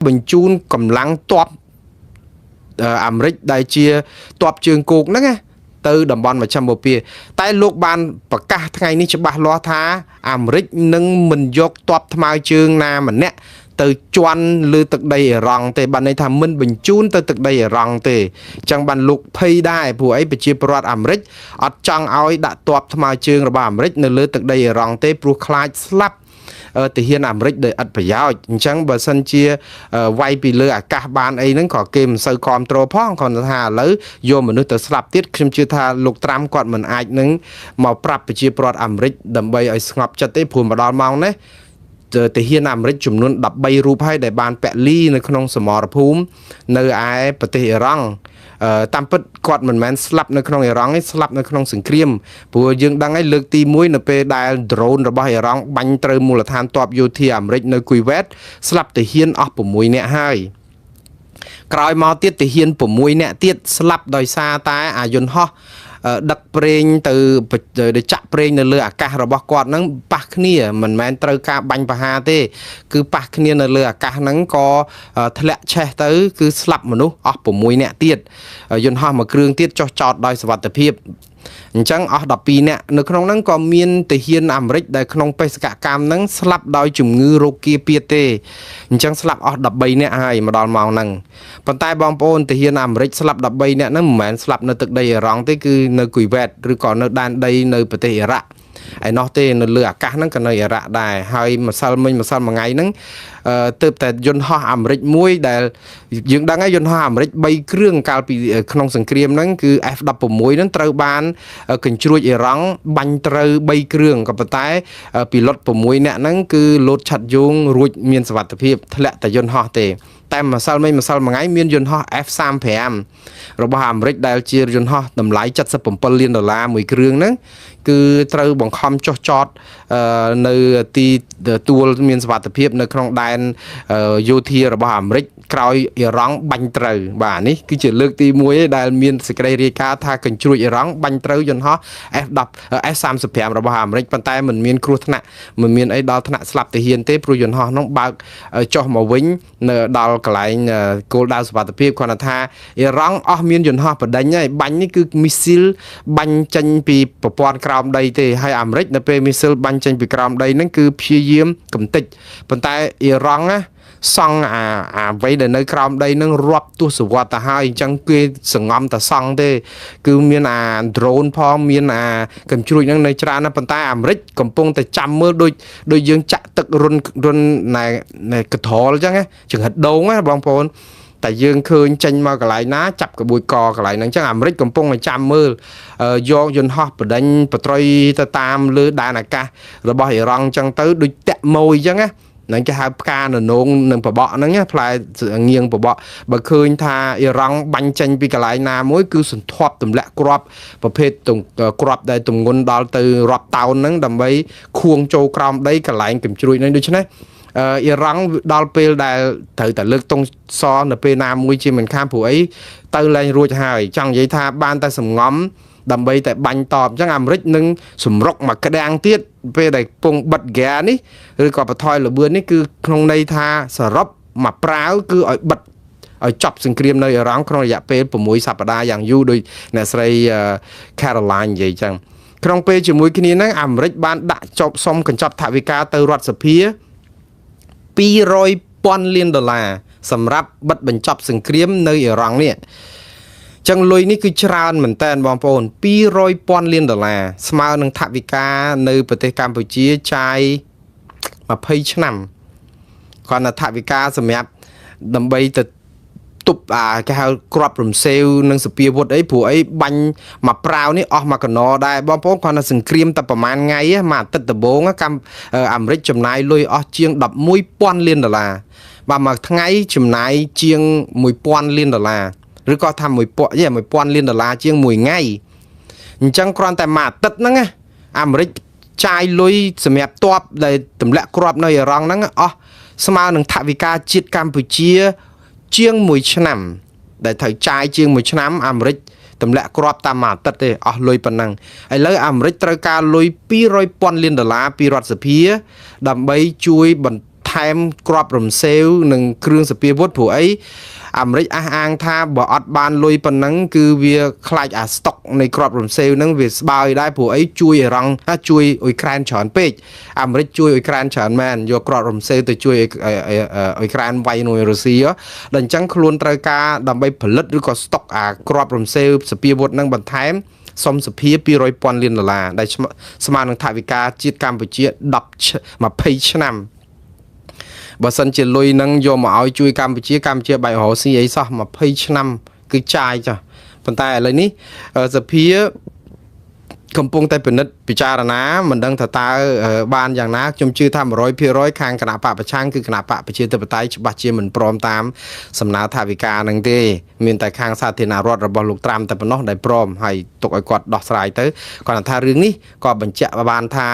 បញ្ជូនកម្លាំងទ័ពអាមេរិកដែលជាទ័ពជើងគោកហ្នឹងណាទៅតំបន់មជ្ឈិមបូព៌ាតែលោកបានប្រកាសថ្ងៃនេះច្បាស់លាស់ថាអាមេរិកនឹងមិនយកទ័ពថ្មើរជើងណាម្នាក់ទៅជន់លើទឹកដីអ៊ីរ៉ង់ទេបានន័យថាមិនបញ្ជូនទៅទឹកដីអ៊ីរ៉ង់ទេអញ្ចឹងបានលោកភ័យដែរព្រោះអីប្រជាពលរដ្ឋអាមេរិកអត់ចង់ឲ្យដាក់ទ័ពថ្មើរជើងរបស់អាមេរិកនៅលើទឹកដីអ៊ីរ៉ង់ទេព្រោះខ្លាចស្លាប់ទាហានអាមេរិកដោយឥតប្រយោជន៍អញ្ចឹងបើសិនជាវាយពីលើអាកាសបានអីហ្នឹងក៏គេមិនសូវគ្រប់គ្រងផងគ្រាន់តែថាឥឡូវយកមនុស្សទៅស្លាប់ទៀតខ្ញុំជឿថាលោកត្រាំគាត់មិនអាចនឹងមកប្រាប់ប្រជាពលរដ្ឋអាមេរិកដើម្បីឲ្យស្ងប់ចិត្តទេព្រោះមកដល់ម៉ោងនេះទាហានអាមេរិកចំនួន13រូបហើយដែលបានពលីនៅក្នុងសមរភូមិនៅឯប្រទេសអ៊ីរ៉ង់តាមពិតគាត់មិនមែនស្លាប់នៅក្នុងអ៊ីរ៉ង់ទេស្លាប់នៅក្នុងសង្គ្រាមព្រោះយើងដឹងហើយលើកទី1នៅពេលដែល drone របស់អ៊ីរ៉ង់បាញ់ត្រូវមូលដ្ឋានទ័ពយោធាអាមេរិកនៅគុយវ៉េតស្លាប់ទាហានអស់6នាក់ហើយក្រោយមកទៀតទាហាន6នាក់ទៀតស្លាប់ដោយសារតែអាយន្តហោះដឹកប្រេងទៅចាក់ប្រេងនៅលើអាកាសរបស់គាត់ហ្នឹងប៉ះគ្នាមិនមែនត្រូវការបាញ់ប្រហារទេ គឺប៉ះគ្នានៅលើអាកាសហ្នឹងក៏ធ្លាក់ឆេះទៅគឺស្លាប់មនុស្សអស់6នាក់ទៀតយន្តហោះមួយគ្រឿងទៀតចុះចតដោយសុវត្ថិភាពអញ្ចឹងអស់12នាក់នៅក្នុងហ្នឹងក៏មានទាហានអាមេរិកដែលក្នុងបេសកកម្មហ្នឹងស្លាប់ដោយជំងឺរោគាពាធទេអញ្ចឹងស្លាប់អស់13នាក់ហើយមកដល់ម៉ោងហ្នឹងប៉ុន្តែបងប្អូនទាហានអាមេរិកស្លាប់13នាក់ហ្នឹងមិនមែនស្លាប់នៅទឹកដីអ៊ីរ៉ង់ទេគឺនៅគុយវ៉េតឬក៏នៅដែនដីនៅប្រទេសអ៊ីរ៉ាក់ឯណោះទេនៅលើអាកាសហ្នឹងក៏នៅអ៊ីរ៉ាក់ដែរហើយម្សិលមិញម្សិលមួយថ្ងៃហ្នឹងទើបតែយន្តហោះអាមេរិកមួយដែលយើងដឹងហើយយន្តហោះអាមេរិក3គ្រឿងកាលពីក្នុងសង្គ្រាមហ្នឹងគឺ F16 ហ្នឹងត្រូវបានកញ្ជ្រួចអ៊ីរ៉ង់បាញ់ត្រូវ3គ្រឿងក៏ប៉ុន្តែពីលុត6នាក់ហ្នឹងគឺលោតឆាត់យងរួចមានសុវត្ថិភាពធ្លាក់តែយន្តហោះទេតែម្សិលមិញម្សិលមួយថ្ងៃមានយន្តហោះ F35 របស់អាមេរិកដែលជាយន្តហោះតម្លៃ77លានដុល្លារមួយគ្រឿងហ្នឹងគឺត្រូវបង្ខំចុះចតនៅទីទួលមានសុវត្ថិភាពនៅក្នុងដែនយោធារបស់អាមេរិកក្រោយអ៊ីរ៉ង់បាញ់ត្រូវបាទនេះគឺជាលើកទី1ដែលមានសេចក្តីរាយការណ៍ថាកញ្ជ្រួចអ៊ីរ៉ង់បាញ់ត្រូវយន្តហោះ F10 F35 របស់អាមេរិកប៉ុន្តែมันមានគ្រោះថ្នាក់មិនមានអីដល់ថ្នាក់ស្លាប់ទាហានទេព្រោះយន្តហោះនោះបើកចុះមកវិញនៅដល់កន្លែងគោលដៅសុវត្ថិភាពគ្រាន់តែថាអ៊ីរ៉ង់អស់មានយន្តហោះបដិញហើយបាញ់នេះគឺមីស៊ីលបាញ់ចេញពីប្រព័ន្ធក្រោមដីទេហើយអាមេរិកនៅពេលមីស៊ីលបាញ់ចេញពីក្រោមដីហ្នឹងគឺព្យាយាមកំទេចប៉ុន្តែអ៊ីរ៉ង់ណាសង់អាអ្វីដែលនៅក្រោមដីនឹងរាប់ទសវត្សទៅហើយអញ្ចឹងគេសងំតែសង់ទេគឺមានអា drone ផងមានអាកាំជ្រួចហ្នឹងនៅច្រើនណាស់ប៉ុន្តែអាមេរិកកំពុងតែចាំមើលដូចដូចយើងចាក់ទឹករុនរុនណែណែកត្រលអញ្ចឹងណាចង្ហិតដូងណាបងប្អូនតែយើងឃើញចេញមកកន្លែងណាចាប់ក្បួយកកន្លែងហ្នឹងអញ្ចឹងអាមេរិកកំពុងតែចាំមើលយកយន្តហោះបដិញបត្រុយទៅតាមលើដែនអាកាសរបស់អ៊ីរ៉ង់អញ្ចឹងទៅដូចតាក់ម៉ួយអញ្ចឹងណានឹងគេហៅផ្កាននងនឹងបបកហ្នឹងផ្លែងៀងបបកបើឃើញថាអ៊ីរ៉ង់បាញ់ចេញពីកន្លែងណាមួយគឺសន្ធាប់ទម្លាក់គ្រាប់ប្រភេទគ្រាប់ដែលទម្ងន់ដល់ទៅរាប់តោនហ្នឹងដើម្បីខួងចូលក្រោមដីកន្លែងកំជ្រួចហ្នឹងដូច្នេះអ៊ីរ៉ង់ដល់ពេលដែលត្រូវតែលើកតុងសនៅពេលណាមួយជាមិនខានព្រោះអីទៅលែងរួចហើយចង់និយាយថាបានតែសំងំដើម្បីតែបាញ់តបអញ្ចឹងអាមេរិកនឹងសម្រុកមកក្តាំងទៀតពេលដែលពងបិទហ្គានេះឬក៏បន្ថយល្បឿននេះគឺក្នុងន័យថាសរុបមកប្រាវគឺឲ្យបិទឲ្យចប់សង្គ្រាមនៅអ៊ីរ៉ង់ក្នុងរយៈពេល6សប្តាហ៍យ៉ាងយូរដោយអ្នកស្រី Caroline និយាយចឹងក្នុងពេលជាមួយគ្នាហ្នឹងអាមេរិកបានដាក់ចប់សុំកញ្ចប់ថវិកាទៅរដ្ឋសភា200ពាន់លានដុល្លារសម្រាប់បិទបញ្ចប់សង្គ្រាមនៅអ៊ីរ៉ង់នេះចឹងលុយនេះគឺច្រើនមែនតើបងប្អូន200ពាន់លានដុល្លារស្មើនឹងថវិកានៅប្រទេសកម្ពុជាចាយ20ឆ្នាំគ្រាន់តែថវិកាសម្រាប់ដើម្បីទៅទប់អាគេហៅក្របរំសេវនិងសពាវុធអីព្រោះអីបាញ់មកប្រាវនេះអស់មកកណោដែរបងប្អូនគ្រាន់តែសង្គ្រាមតែប្រហែលថ្ងៃមួយអាទិត្យដំបូងកម្អាមេរិកចំណាយលុយអស់ជាង11,000លានដុល្លារបាទមួយថ្ងៃចំណាយជាង1000លានដុល្លារឬក៏ថា1000យេ1000លានដុល្លារជាងមួយថ្ងៃអញ្ចឹងគ្រាន់តែមួយអាទិត្យហ្នឹងណាអាមេរិកចាយលុយសម្រាប់តបដែលទម្លាក់គ្រាប់នៅអ៊ីរ៉ង់ហ្នឹងអស់ស្មើនឹងថវិកាជាតិកម្ពុជាជាង1ឆ្នាំដែលត្រូវចាយជាង1ឆ្នាំអាមេរិកទម្លាក់គ្រាប់តាមមួយអាទិត្យទេអស់លុយប៉ុណ្ណឹងឥឡូវអាមេរិកត្រូវការលុយ200ពាន់លានដុល្លារពីរដ្ឋសភាដើម្បីជួយបន្ ថែមគ្រាប់រំសេវនិងគ្រឿងសព្វាវុធព្រោះអីអាមេរិកអះអាងថាបើអត់បានលុយប៉ុណ្ណឹងគឺវាខ្លាចអាស្តុកនៃគ្រាប់រំសេវហ្នឹងវាស្បើយដែរព្រោះអីជួយអ៊ីរ៉ង់ជួយអ៊ុយក្រែនច្រើនពេកអាមេរិកជួយអ៊ុយក្រែនច្រើនមែនយកគ្រាប់រំសេវទៅជួយអ៊ុយក្រែនវាយនឹងរុស្ស៊ីដល់អញ្ចឹងខ្លួនត្រូវការដើម្បីផលិតឬក៏ស្តុកអាគ្រាប់រំសេវសព្វាវុធហ្នឹងបន្ថែមសុំសភា200ពាន់លានដុល្លារដែលស្មើនឹងថវិកាជាតិកម្ពុជា10 20ឆ្នាំបើសិនជាលុយនឹងយកមកឲ្យជួយកម្ពុជាកម្ពុជាបែករកស៊ីអីសោះ20ឆ្នាំគឺចាយចុះប៉ុន្តែឥឡូវនេះសភាកំពុងតែពិនិត្យពិចារណាមិនដឹងថាតើបានយ៉ាងណាខ្ញុំជឿថា100%ខាងគណៈបកប្រឆាំងគឺគណៈបកប្រជាធិបតេយ្យច្បាស់ជាមិនព្រមតាមសំណើថវិកានឹងទេមានតែខាងសាធារណរដ្ឋរបស់លោកត្រាំតែប៉ុណ្ណោះដែលព្រមហើយទុកឲ្យគាត់ដោះស្រាយទៅគាត់ថារឿងនេះក៏បញ្ជាក់បានថា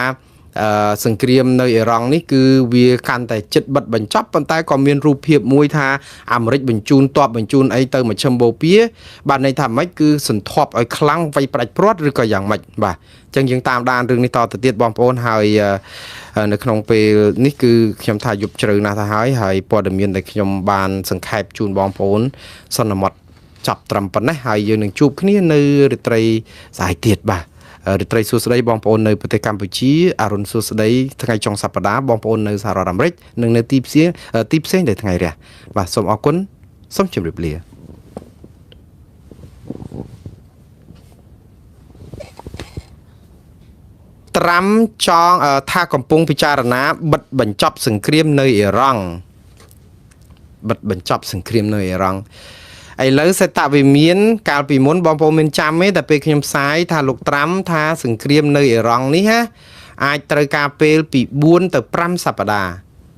សង្គ្រាមនៅអ៊ីរ៉ង់នេះគឺវាកាន់តែជិតបិទបញ្ចប់ប៉ុន្តែក៏មានរូបភាពមួយថាអាមេរិកបញ្ជូនទ័ពបញ្ជូនអីទៅមជ្ឈិមបូព៌ាបាទន័យថាម៉េចគឺសន្ធាប់ឲ្យខ្លាំងវាយផ្ដាច់ព្រាត់ឬក៏យ៉ាងម៉េចបាទអញ្ចឹងយើងតាមដានរឿងនេះតទៅទៀតបងប្អូនហើយនៅក្នុងពេលនេះគឺខ្ញុំថាយប់ជ្រៅណាស់ទៅហើយហើយព័ត៌មានដែលខ្ញុំបានសង្ខេបជូនបងប្អូនសន្មត់ចាប់ត្រឹមប៉ុណ្ណេះហើយយើងនឹងជួបគ្នានៅរាត្រីស្អែកទៀតបាទរាត្រីសួស្តីបងប្អូននៅប្រទេសកម្ពុជាអរុនសួស្តីថ្ងៃចុងសប្តាហ៍បងប្អូននៅសហរដ្ឋអាមេរិកនិងនៅទីផ្សេងទីផ្សេងដែលថ្ងៃរះបាទសូមអរគុណសូមជម្រាបលាត្រាំចង់ថាកំពុងពិចារណាបិទបញ្ចប់សង្គ្រាមនៅអ៊ីរ៉ង់បិទបញ្ចប់សង្គ្រាមនៅអ៊ីរ៉ង់ឥឡូវសេតវិមានកាលពីមុនបងប្អូនមានចាំទេតែពេលខ្ញុំផ្សាយថាលោកត្រាំថាសង្គ្រាមនៅអ៊ីរ៉ង់នេះណាអាចត្រូវការពេលពី4ទៅ5សប្តាហ៍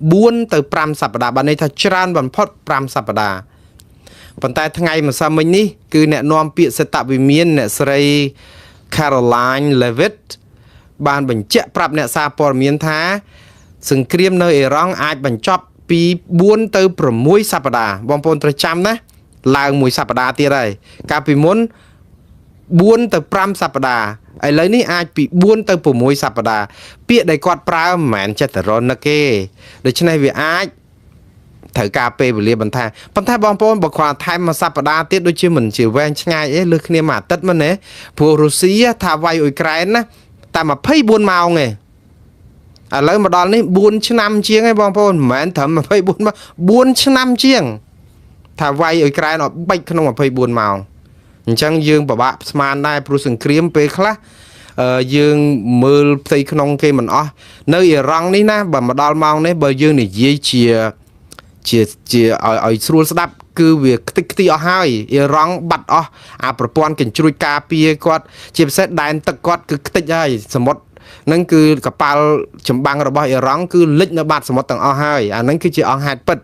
4ទៅ5សប្តាហ៍បានន័យថាច្រើនបំផុត5សប្តាហ៍ប៉ុន្តែថ្ងៃម្សិលមិញនេះគឺអ្នកនាំពាក្យសេតវិមានអ្នកស្រី Caroline Levitt បានបញ្ជាក់ប្រាប់អ្នកសារព័ត៌មានថាសង្គ្រាមនៅអ៊ីរ៉ង់អាចបញ្ចប់ពី4ទៅ6សប្តាហ៍បងប្អូនត្រូវចាំណាឡើងមួយសប្តាហ៍ទៀតហើយកាលពីមុន4ទៅ5សប្តាហ៍ឥឡូវនេះអាចពី4ទៅ6សប្តាហ៍ពាក្យដែលគាត់ប្រើមិនមែនចិត្តរនឹកទេដូច្នេះវាអាចត្រូវការពេលវេលាបន្ថែមប៉ុន្តែបងប្អូនបើគ្រាន់ថែមមួយសប្តាហ៍ទៀតដូចជាមិនជាវែងឆ្ងាយអីលើសគ្នាមួយអាទិត្យមិនទេព្រោះរុស្ស៊ីថាវាយអ៊ុយក្រែនណាតែ24ម៉ោងទេឥឡូវមកដល់នេះ4ឆ្នាំជាងហើយបងប្អូនមិនមែនត្រឹម24ម៉ោង4ឆ្នាំជាងថាវាយអ៊ុយក្រែនអត់បែកក្នុង24ម៉ោងអញ្ចឹងយើងពិបាកស្មានដែរព្រោះសង្គ្រាមពេលខ្លះយើងមើលផ្ទៃក្នុងគេមិនអស់នៅអ៊ីរ៉ង់នេះណាបើមកដល់ម៉ោងនេះបើយើងនិយាយជាជាជាឲ្យស្រួលស្ដាប់គឺវាខ្ទេចខ្ទីអស់ហើយអ៊ីរ៉ង់បាត់អស់អាប្រព័ន្ធកញ្ជ្រួចការពារគាត់ជាពិសេសដែនទឹកគាត់គឺខ្ទេចហើយសមុទ្រនឹងគឺកប៉ាល់ចម្បាំងរបស់អ៊ីរ៉ង់គឺលិចនៅបាតសមុទ្រទាំងអស់ហើយអានឹងគឺជាអង្គហេតុពិត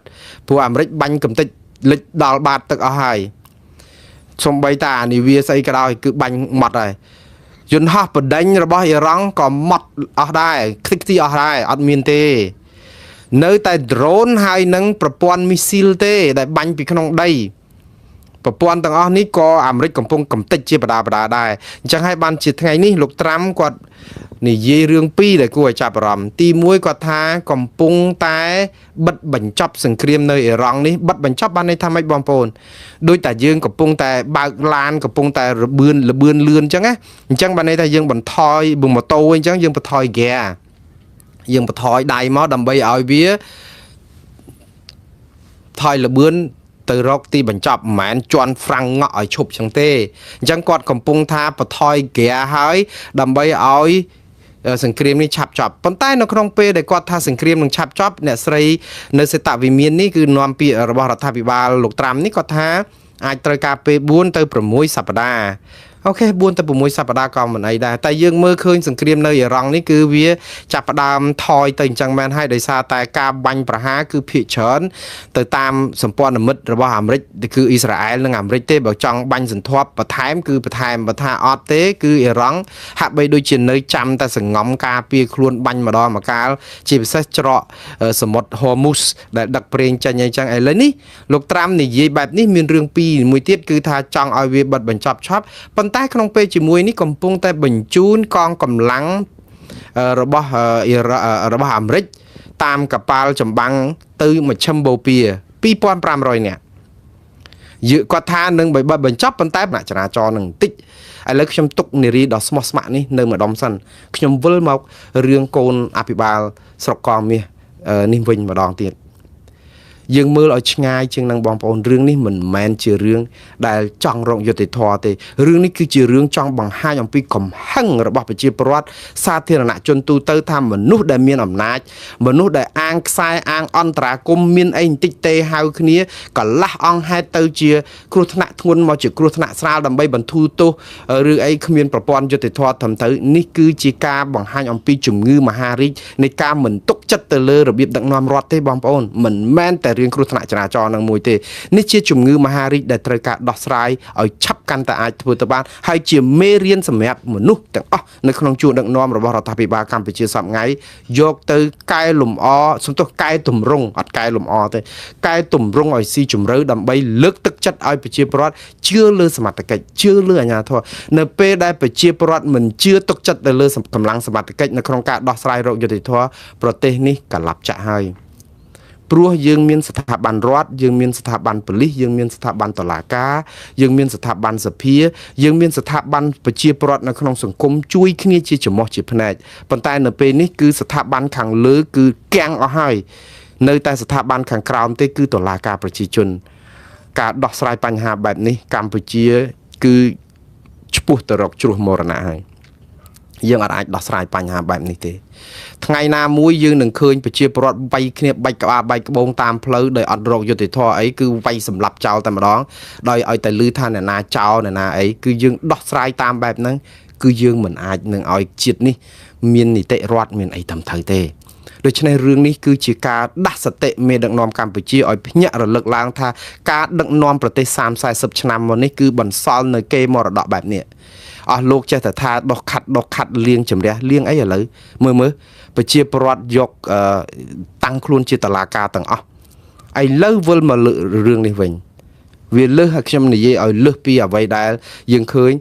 ព្រោះអាមេរិកបាញ់កំទេចលិចដល់បាតទឹកអស់ហើយសំបីតាអានីវាស្អីក៏ដោយគឺបាញ់ម៉ត់ហើយយន្តហោះបដិញរបស់អ៊ីរ៉ង់ក៏ម៉ត់អស់ដែរខ្ទេចខ្ទីអស់ដែរអត់មានទេនៅតែ drone ហើយនឹងប្រព័ន្ធមីស៊ីលទេដែលបាញ់ពីក្នុងដីប្រព័ន្ធទាំងអស់នេះក៏អាមេរិកកំពុងកំទេចជាបដាបដាដែរអញ្ចឹងហើយបានជាថ្ងៃនេះលោកត្រាំគាត់និយាយរឿងពីរដែលគួរឲ្យចាប់អារម្មណ៍ទី1គាត់ថាកំពុងតែបិទបញ្ចប់សង្គ្រាមនៅអ៊ីរ៉ង់នេះបិទបញ្ចប់បានន័យថាម៉េចបងប្អូនដូចតែយើងកំពុងតែបើកឡានកំពុងតែរបឿនលបឿនលឿនអញ្ចឹងណាអញ្ចឹងបានន័យថាយើងបន្ថយម៉ូតូអញ្ចឹងយើងបន្ថយហ្គាយើងបន្ថយដៃមកដើម្បីឲ្យវាថយលបឿនទៅរកទីបញ្ចប់មិនមែនជន់ហ្វ្រាំងងក់ឲ្យឈប់ចឹងទេអញ្ចឹងគាត់កំពុងថាបន្ថយហ្គាហើយដើម្បីឲ្យសង្គ្រាមនេះឆាប់ចប់ប៉ុន្តែនៅក្នុងពេលដែលគាត់ថាសង្គ្រាមនឹងឆាប់ចប់អ្នកស្រីនៅសេតវិមាននេះគឺនាំពាក្យរបស់រដ្ឋាភិបាលលោកត្រាំនេះគាត់ថាអាចត្រូវការពេល4ទៅ6សប្តាហ៍អូខេ4ទៅ6សប្តាហ៍ក៏មិនអីដែរតែយើងមើលឃើញសង្គ្រាមនៅអ៊ីរ៉ង់នេះគឺវាចាប់ផ្ដើមថយទៅអញ្ចឹងមែនហើយដោយសារតែការបាញ់ប្រហារគឺភាគច្រើនទៅតាមសម្ព័ន្ធមិត្តរបស់អាមេរិកគឺអ៊ីស្រាអែលនិងអាមេរិកទេបើចង់បាញ់សន្ធាប់បន្ថែមគឺបន្ថែមបើថាអត់ទេគឺអ៊ីរ៉ង់ហាក់បីដូចជានៅចាំតែសង្ងំការពារខ្លួនបាញ់ម្ដងម្កាលជាពិសេសច្រកសមុទ្រ Hormuz ដែលដឹកប្រេងចេញអីចឹងឥឡូវនេះលោកត្រាំនិយាយបែបនេះមានរឿងពីរមួយទៀតគឺថាចង់ឲ្យវាបិទបញ្ចប់ឆាប់ប៉ុន្តែក្នុងពេលជាមួយនេះកំពុងតែបញ្ជូនកងកម្លាំងរបស់របស់អាមេរិក តាមកប៉ាល់ចម្បាំងទៅមជ្ឈិមបូព៌ា2500នាក់យើគាត់ថានឹងបបញ្ចប់ប៉ុន្តែចរាចរណ៍នឹងបន្តិចឥឡូវខ្ញុំទុកនារីដ៏ស្មោះស្ម័គ្រនេះនៅម្ដុំសិនខ្ញុំវិលមករឿងកូនអភិបាលស្រុកកងមាសនេះវិញម្ដងទៀតយើងមើលឲ្យឆ្ងាយជាងនឹងបងប្អូនរឿងនេះមិនមែនជារឿងដែលចង់រកយុត្តិធម៌ទេរឿងនេះគឺជារឿងចង់បង្ហាញអំពីកំហឹងរបស់ប្រជាពលរដ្ឋសាធារណជនទូទៅថាមនុស្សដែលមានអំណាចមនុស្សដែលអាងខ្សែអាងអន្តរាគមមានអីបន្តិចទេហៅគ្នាកលាស់អង្គហេតុទៅជាគ្រោះថ្នាក់ធ្ងន់មកជាគ្រោះថ្នាក់ស្រាលដើម្បីបន្ធូរទោសឬអីគ្មានប្រព័ន្ធយុត្តិធម៌ត្រឹមត្រូវនេះគឺជាការបង្ហាញអំពីជំងឺមហារីកនៃការមិនទុកចិត្តទៅលើរបៀបដឹកនាំរដ្ឋទេបងប្អូនមិនមែនតែរឿងគ្រោះថ្នាក់ចរាចរណ៍នឹងមួយទេនេះជាជំងឺមហារីកដែលត្រូវការដោះស្រាយឲ្យឆាប់កាន់តែអាចធ្វើទៅបានហើយជាមេរៀនសម្រាប់មនុស្សទាំងអស់នៅក្នុងជួរដឹកនាំរបស់រដ្ឋាភិបាលកម្ពុជាសប្តាហ៍ថ្ងៃយកទៅកែលម្អសំទោសកែតម្រង់អត់កែលម្អទេកែតម្រង់ឲ្យស៊ីជម្រៅដើម្បីលើកទឹកចិត្តឲ្យប្រជាពលរដ្ឋជឿលើសមត្ថកិច្ចជឿលើអាជ្ញាធរនៅពេលដែលប្រជាពលរដ្ឋមិនជឿទុកចិត្តទៅលើកម្លាំងសមត្ថកិច្ចនៅក្នុងការដោះស្រាយរោគយុត្តិធម៌ប្រទេសនេះកលាប់ចាក់ហើយព្រោះយើងមានស្ថាប័នរដ្ឋយើងមានស្ថាប័នប៉ូលីសយើងមានស្ថាប័នតុលាការយើងមានស្ថាប័នសភាយើងមានស្ថាប័នប្រជាពលរដ្ឋនៅក្នុងសង្គមជួយគ្នាជាច្រមុះជាភ្នែកប៉ុន្តែនៅពេលនេះគឺស្ថាប័នខាងលើគឺគាំងអស់ហើយនៅតែស្ថាប័នខាងក្រោមទេគឺតុលាការប្រជាជនការដោះស្រាយបញ្ហាបែបនេះកម្ពុជាគឺឆ្ពោះទៅរកជ្រោះមរណៈហើយយើងអាចដោះស្រាយបញ្ហាបែបនេះទេថ្ងៃណាមួយយើងនឹងឃើញប្រជាពលរដ្ឋវាយគ្នាបាច់ក្បាលបាច់ក្បូងតាមផ្លូវដោយអត់រកយុត្តិធម៌អីគឺវាយសម្លាប់ចោលតែម្ដងដោយឲ្យតែឮថាអ្នកណាចោលអ្នកណាអីគឺយើងដោះស្រាយតាមបែបហ្នឹងគឺយើងមិនអាចនឹងឲ្យជាតិនេះមាននីតិរដ្ឋមានអីត្រឹមត្រូវទេដូច្នេះរឿងនេះគឺជាការដាស់សតិមេដឹកនាំកម្ពុជាឲ្យភ្ញាក់រលឹកឡើងថាការដឹកនាំប្រទេស30 40ឆ្នាំមកនេះគឺបន្សល់នៅគេមរតកបែបនេះអស់លោកចេះតែថាដោះខាត់ដោះខាត់លៀងជំរះលៀងអីឥឡូវមើលមើលប្រជាពលរដ្ឋយកតាំងខ្លួនជាតឡាការទាំងអស់ឥឡូវវិលមករឿងនេះវិញវាលើសឲ្យខ្ញុំនិយាយឲ្យលើសពីអ្វីដែលយើងឃើញ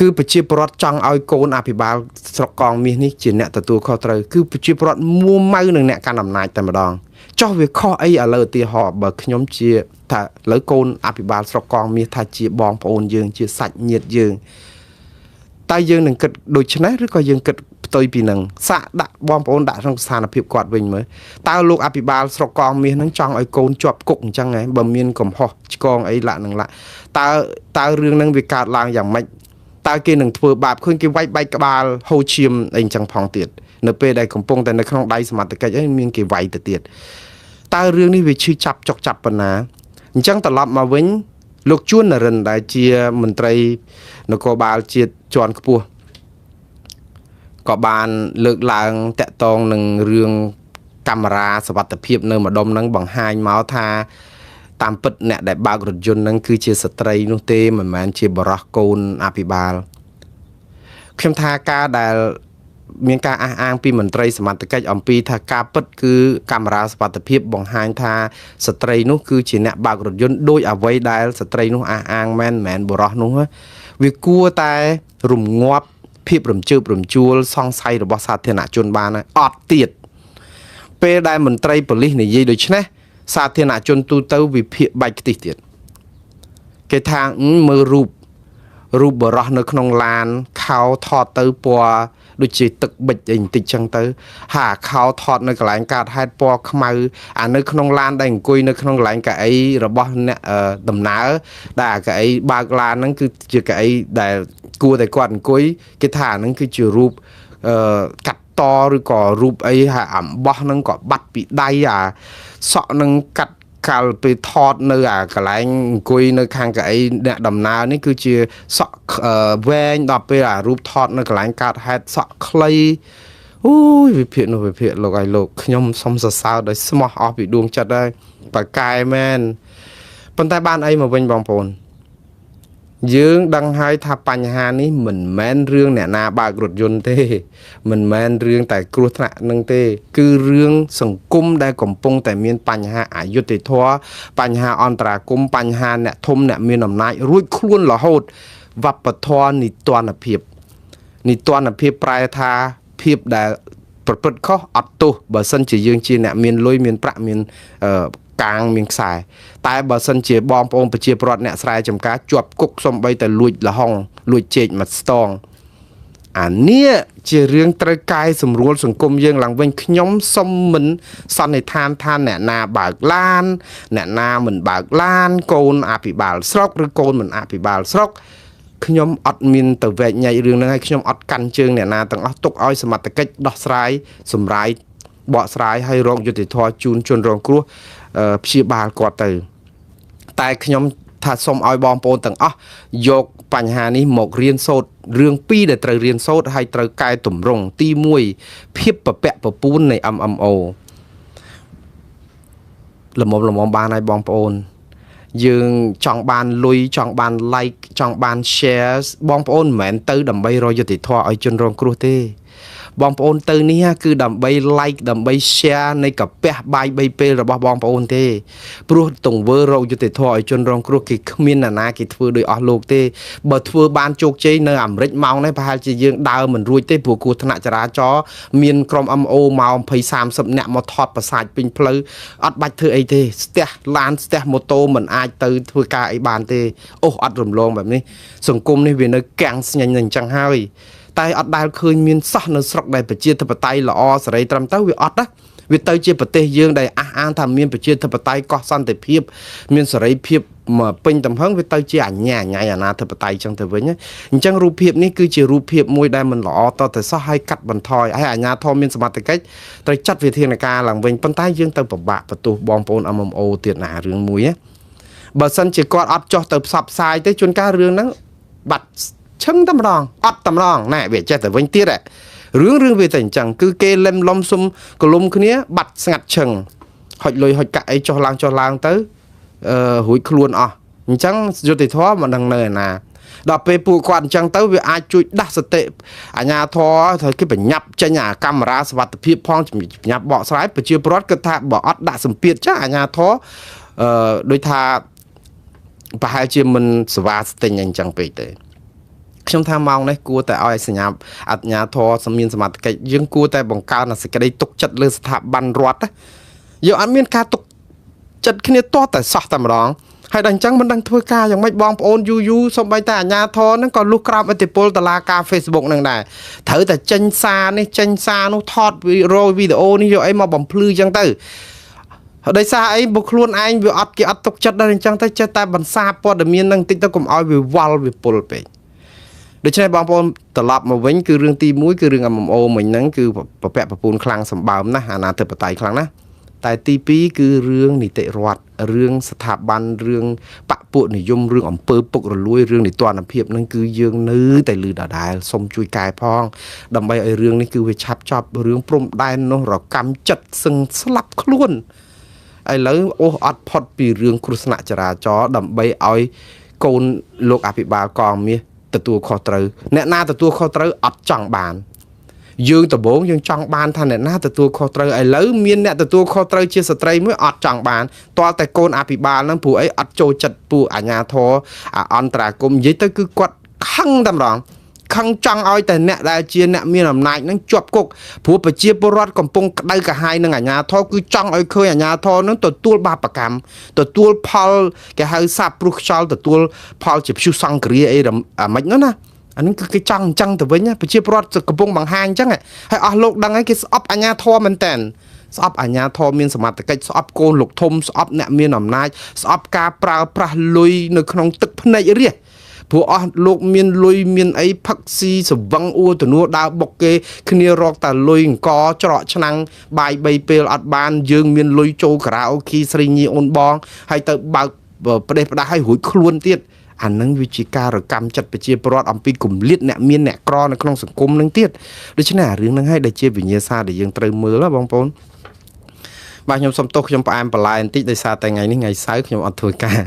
គឺប្រជាពលរដ្ឋចង់ឲ្យកូនអភិបាលស្រុកកងមាសនេះជាអ្នកទទួលខុសត្រូវគឺប្រជាពលរដ្ឋមួម៉ៅនឹងអ្នកកាន់អំណាចតែម្ដងចោះវាខុសអីឥឡូវឧទាហរណ៍បើខ្ញុំជាថាឥឡូវកូនអភិបាលស្រុកកងមាសថាជាបងប្អូនយើងជាសាច់ញាតិយើងតើយើងនឹងគិតដូច្នេះឬក៏យើងគិតផ្ទុយពីនឹងសាក់ដាក់បងប្អូនដាក់ក្នុងស្ថានភាពគាត់វិញមើលតើលោកអភិបាលស្រុកកងមាសនឹងចង់ឲ្យកូនជាប់គុកអញ្ចឹងហ៎បើមានកំហុសឆ្គងអីលាក់នឹងលាក់តើរឿងនឹងវាកើតឡើងយ៉ាងម៉េចតើគេនឹងធ្វើបាបឃើញគេវាយបែកក្បាលហូរឈាមអីអញ្ចឹងផងទៀតនៅពេលដែលកំពុងតែនៅក្នុងដៃសមត្ថកិច្ចអីមានគេវាយទៅទៀតតើរឿងនេះវាឈឺចាប់ចុកចាប់ប៉ុណ្ណាអញ្ចឹងត្រឡប់មកវិញលោកជួននរិនដែលជាមន្ត្រីនគរបាលជាតិជាន់ខ្ពស់ក៏បានលើកឡើងតាក់ទងនឹងរឿងកាមេរ៉ាសុវត្ថិភាពនៅម្ដុំនឹងបង្ហាញមកថាតាមពិតអ្នកដែលបើករថយន្តនឹងគឺជាស្ត្រីនោះទេមិនមែនជាបរិះកូនអភិបាលខ្ញុំថាការដែលមានការអះអាងពីមន្ត្រីសមត្ថកិច្ចអំពីថាការពិតគឺកាមេរ៉ាសុវត្ថិភាពបង្ហាញថាស្ត្រីនោះគឺជាអ្នកបើករថយន្តដោយអ្វីដែលស្ត្រីនោះអះអាងមែនមិនមែនបរិះនោះវាគួរតែរំងាប់ភាពរំជើបរំជួលសង្ស័យរបស់សាធារណជនបានហើយអត់ទៀតពេលដែលមន្ត្រីប៉ូលីសនិយាយដូច្នេះសាធារណជនទូទៅវិភាគបែកខ្ទិះទៀតគេថាមើលរូបបរោះនៅក្នុងឡានខោថតទៅពណ៌ដូចជាទឹកបិចអីបន្តិចចឹងទៅហាខោថតនៅកន្លែងកើតហេតុពណ៌ខ្មៅអានៅក្នុងឡានដែលអង្គុយនៅក្នុងកន្លែងកៅអីរបស់អ្នកដំណើរដែលអាកៅអីបើកឡានហ្នឹងគឺជាកៅអីដែលគួរតែគាត់អង្គុយគេថាអាហ្នឹងគឺជារូបកាត់តឬក៏រូបអីហាអំបោះហ្នឹងក៏បាត់ពីដៃអាសក់ហ្នឹងកាត់កាលពេលថតនៅអាកន្លែងអង្គុយនៅខាងកៅអីអ្នកដំណើរនេះគឺជាសក់វែងដល់ពេលអារូបថតនៅកន្លែងកើតហេតុសក់ខ្លីអូយវិភាគនោះវិភាគលោកឲ្យលោកខ្ញុំសុំសរសើរដោយស្មោះអស់ពីដួងចិត្តហើយប៉ាកែមែនប៉ុន្តែបានអីមកវិញបងប្អូនយើងដឹងហើយថាបញ្ហានេះមិនមែនរឿងអ្នកណាបើករថយន្តទេមិនមែនរឿងតែគ្រោះថ្នាក់នឹងទេគឺរឿងសង្គមដែលកំពុងតែមានបញ្ហាអយុត្តិធម៌បញ្ហាអន្តរាគមន៍បញ្ហាអ្នកធំអ្នកមានអំណាចរួចខ្លួនរហូតវប្បធម៌និទានភាពនិទានភាពប្រែថាភាពដែល ប្រព្រឹត្តខុសអត់ទោសបើសិនជាយើងជាអ្នកមានលុយមានប្រាក់មានកាងមានខ្សែតែបើសិនជាបងប្អូនប្រជាពលរដ្ឋអ្នកស្រែចម្ការជាប់គុកសំបីតែលួចលហុងលួចចេកមួយស្តងអានេះជារឿងត្រូវកែសម្រួលសង្គមយើងឡើងវិញខ្ញុំសុំមិនសន្និដ្ឋានថាអ្នកណាបើកឡានអ្នកណាមិនបើកឡានកូនអភិបាលស្រុកឬកូនមិនអភិបាលស្រុកខ្ញុំអត់មានទៅវែកញែករឿងហ្នឹងហើយខ្ញុំអត់កាន់ជើងអ្នកណាទាំងអស់ទុកឲ្យសមត្ថកិច្ចដោះស្រាយសម្រាយបកស្រាយឲ្យរងយុត្តិធម៌ជូនជនរងគ្រោះព្យាបាលគាត់ទៅតែខ្ញុំថាសូមឲ្យបងប្អូនទាំងអស់យកបញ្ហានេះមករៀនសូត្ររឿងពីរដែលត្រូវរៀនសូត្រហើយត្រូវកែតម្រង់ទី1ភាពពពាក់ពពូននៃ MMO ល្មមល្មមបានហើយបងប្អូនយើងចង់បានលុយចង់បាន like ចង់បាន share បងប្អូនមិនមែនទៅដើម្បីរកយុត្តិធម៌ឲ្យជនរងគ្រោះទេបងប្អូនទៅនេះគឺដើម្បី like ដើម្បី share នៃកាពះបាយ3ពេលរបស់បងប្អូនទេព្រោះទង្វើរកយុត្តិធម៌ឲ្យជនរងគ្រោះគេគ្មាននរណាគេធ្វើដោយអស់លោកទេបើធ្វើបានជោគជ័យនៅអាមេរិកម៉ោងនេះប្រហែលជាយើងដើរមិនរួចទេព្រោះគ្រោះថ្នាក់ចរាចរណ៍មានក្រុម MO មក20 30នាក់មកថតប្រសាចពេញផ្លូវអត់បាច់ធ្វើអីទេស្ទះឡានស្ទះម៉ូតូមិនអាចទៅធ្វើការអីបានទេអូសអត់រំលងបែបនេះសង្គមនេះវានៅកាំងស្ញែងនឹងអញ្ចឹងហើយតែអត់ដែលឃើញមានសោះនៅស្រុកដែលប្រជាធិបតេយ្យល្អសេរីត្រឹមត្រូវវាអត់ណាវាទៅជាប្រទេសយើងដែលអះអាងថាមានប្រជាធិបតេយ្យកោះសន្តិភាពមានសេរីភាពពេញទំហឹងវាទៅជាអញ្ញាអញ្ញៃអាណាធិបតេយ្យចឹងទៅវិញអញ្ចឹងរូបភាពនេះគឺជារូបភាពមួយដែលមិនល្អតតែសោះឲ្យកាត់បន្ថយហើយអាជ្ញាធរមានសមត្ថកិច្ចត្រូវចាត់វិធានការឡើងវិញប៉ុន្តែយើងទៅពិបាកបន្ទោសបងប្អូន MMO ទៀតណារឿងមួយណាបើសិនជាគាត់អត់ចោះទៅផ្សព្វផ្សាយទេជួនកាលរឿងហ្នឹងបាត់ឈឹងតែម្ដងអត់តែម្ដងណែវាចេះតែវិញទៀតរឿងវាតែអញ្ចឹងគឺគេលឹមលំសុំកលុំគ្នាបាត់ស្ងាត់ឈឹងហុចលុយហុចកាក់អីចុះឡើងចុះឡើងទៅរួចខ្លួនអស់អញ្ចឹងយុត្តិធម៌មិនដឹងនៅឯណាដល់ពេលពួកគាត់អញ្ចឹងទៅវាអាចជួយដាស់សតិអាជ្ញាធរត្រូវគេបញ្ញាប់ចេញអាកាមេរ៉ាសុវត្ថិភាពផងបញ្ញាប់បកស្រាយប្រជាពលរដ្ឋគិតថាបើអត់ដាក់សម្ពាធចាអាជ្ញាធរដូចថាប្រហែលជាមិនសវ៉ាស្ទិញអញ្ចឹងពេកទេខ្ញុំថាម៉ោងនេះគួរតែឲ្យសញ្ញាអញ្ញាធរមានសមត្ថកិច្ចយើងគួរតែបង្កើនសេចក្តីទុកចិត្តលើស្ថាប័នរដ្ឋយើងអត់មានការទុកចិត្តគ្នាទាស់តែសោះតែម្ដងហើយដល់អញ្ចឹងមិនដឹងធ្វើការយ៉ាងម៉េចបងប្អូនយូរយូរសំបីតែអាញាធរហ្នឹងក៏លុះក្រោមឥទ្ធិពលតឡាការ Facebook ហ្នឹងដែរត្រូវតែចេញសារនេះចេញសារនោះថតរយវីដេអូនេះយកអីមកបំភ្លឺអញ្ចឹងទៅដោយសារអីបុខ្លួនឯងវាអត់គេអត់ទុកចិត្តដល់អញ្ចឹងទៅចេះតែបន្សាព័ត៌មានហ្នឹងតិចទៅកុំឲ្យវាវល់វាពុលពេកដូច្នេះបងប្អូនត្រឡប់មកវិញគឺរឿងទី1គឺរឿង MMO មិញហ្នឹងគឺពពាក់ពពូនខ្លាំងសម្បើមណាស់អាណាធិបតេយ្យខ្លាំងណាស់តែទី2គឺរឿងនីតិរដ្ឋរឿងស្ថាប័នរឿងបពពួកនិយមរឿងអំពើពុករលួយរឿងនីតិរដ្ឋភាពហ្នឹងគឺយើងនៅតែលឺដដែលសូមជួយកែផងដើម្បីឲ្យរឿងនេះគឺវាឆាប់ចប់រឿងព្រំដែននោះរកម្មចិត្តសឹងស្លាប់ខ្លួនឥឡូវអូសអត់ផុតពីរឿងគ្រោះថ្នាក់ចរាចរណ៍ដើម្បីឲ្យកូនលោកអភិបាលកងមាសទទួលខុសត្រូវអ្នកណាទទួលខុសត្រូវអត់ចង់បានយើងដំបូងយើងចង់បានថាអ្នកណាទទួលខុសត្រូវឥឡូវមានអ្នកទទួលខុសត្រូវជាស្ត្រីមួយអត់ចង់បានទាល់តែកូនអភិបាលហ្នឹងព្រោះអីអត់ចូលចិត្តពួកអាជ្ញាធរអន្តរាគមនិយាយទៅគឺគាត់ខឹងតែម្ដងខឹងចង់ឲ្យតែអ្នកដែលជាអ្នកមានអំណាចនឹងជាប់គុកព្រោះប្រជាពលរដ្ឋកំពុងក្តៅក្រហាយនឹងអាជ្ញាធរគឺចង់ឲ្យឃើញអាជ្ញាធរនឹងទទួលបាបកម្មទទួលផលគេហៅសាបព្រោះខ្យល់ទទួលផលជាព្យុះសង្គ្រាអីអាម៉េចនោះណាអានេះគឺគេចង់អញ្ចឹងទៅវិញប្រជាពលរដ្ឋកំពុងបង្ហាញអញ្ចឹងហើយអស់លោកដឹងហើយគេស្អប់អាជ្ញាធរមែនតើស្អប់អាជ្ញាធរមានសមត្ថកិច្ចស្អប់កូនលោកធំស្អប់អ្នកមានអំណាចស្អប់ការប្រើប្រាស់លុយនៅក្នុងទឹកភ្នែករាជព្រោះអស់លោកមានលុយមានអីផឹកស៊ីសវឹងអួទនួដើរបុកគេគ្នារកតែលុយអង្គច្រកឆ្នាំងបាយ3ពេលអត់បានយើងមានលុយចូលការ៉ាអូខេស្រីញីអូនបងហើយទៅបើកប្រទេសផ្ដាស់ឲ្យរួចខ្លួនទៀតអានឹងវាជាការរកម្មចិត្តប្រជាពលរដ្ឋអំពីគម្លាតអ្នកមានអ្នកក្រនៅក្នុងសង្គមនឹងទៀតដូច្នេះអារឿងហ្នឹងហើយដែលជាវិញ្ញាសាដែលយើងត្រូវមើលបងប្អូនបាទខ្ញុំសុំទោសខ្ញុំផ្អែមបន្លាយបន្តិចដោយសារតែថ្ងៃនេះថ្ងៃសៅរ៍ខ្ញុំអត់ធ្វើការ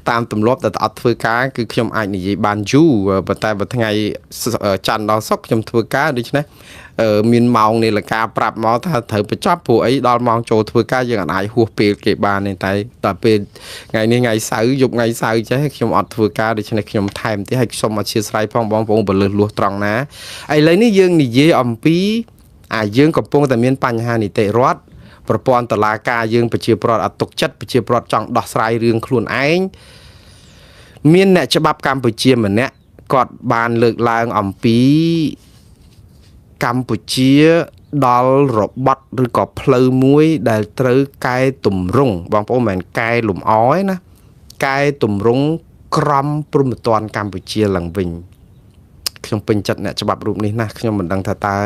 តាមទម្លាប់តែអត់ធ្វើការគឺខ្ញុំអាចនិយាយបានយូរប៉ុន្តែបើថ្ងៃច័ន្ទដល់សុក្រខ្ញុំធ្វើការដូច្នេះមានម៉ោងនាឡិកាប្រាប់មកថាត្រូវបញ្ចប់ព្រោះអីដល់ម៉ោងចូលធ្វើការយើងអាចហួសពេលគេបានទេតែដល់ពេលថ្ងៃនេះថ្ងៃសៅរ៍យប់ថ្ងៃសៅរ៍ចេះខ្ញុំអត់ធ្វើការដូច្នេះខ្ញុំថែមទៀតហើយសូមអធ្យាស្រ័យផងបងប្អូនបើលើសលួសត្រង់ណាឥឡូវនេះយើងនិយាយអំពី អាយើងកំពុងតែមានបញ្ហានីតិរដ្ឋប្រព័ន្ធតុលាការយើងប្រជាប្រដ្ឋអត់ទុកចិត្តប្រជាប្រដ្ឋចង់ដោះស្រាយរឿងខ្លួនឯងមានអ្នកច្បាប់កម្ពុជាម្នាក់គាត់បានលើកឡើងអំពីកម្ពុជាដល់របត់ឬក៏ផ្លូវមួយដែលត្រូវកែតម្រង់បងប្អូនមិនមែនកែលំអទេណាកែតម្រង់ក្រមព្រហ្មទណ្ឌកម្ពុជាឡើងវិញខ្ញុំពេញចិត្តអ្នកច្បាប់រូបនេះណាស់ខ្ញុំមិនដឹងថាតើ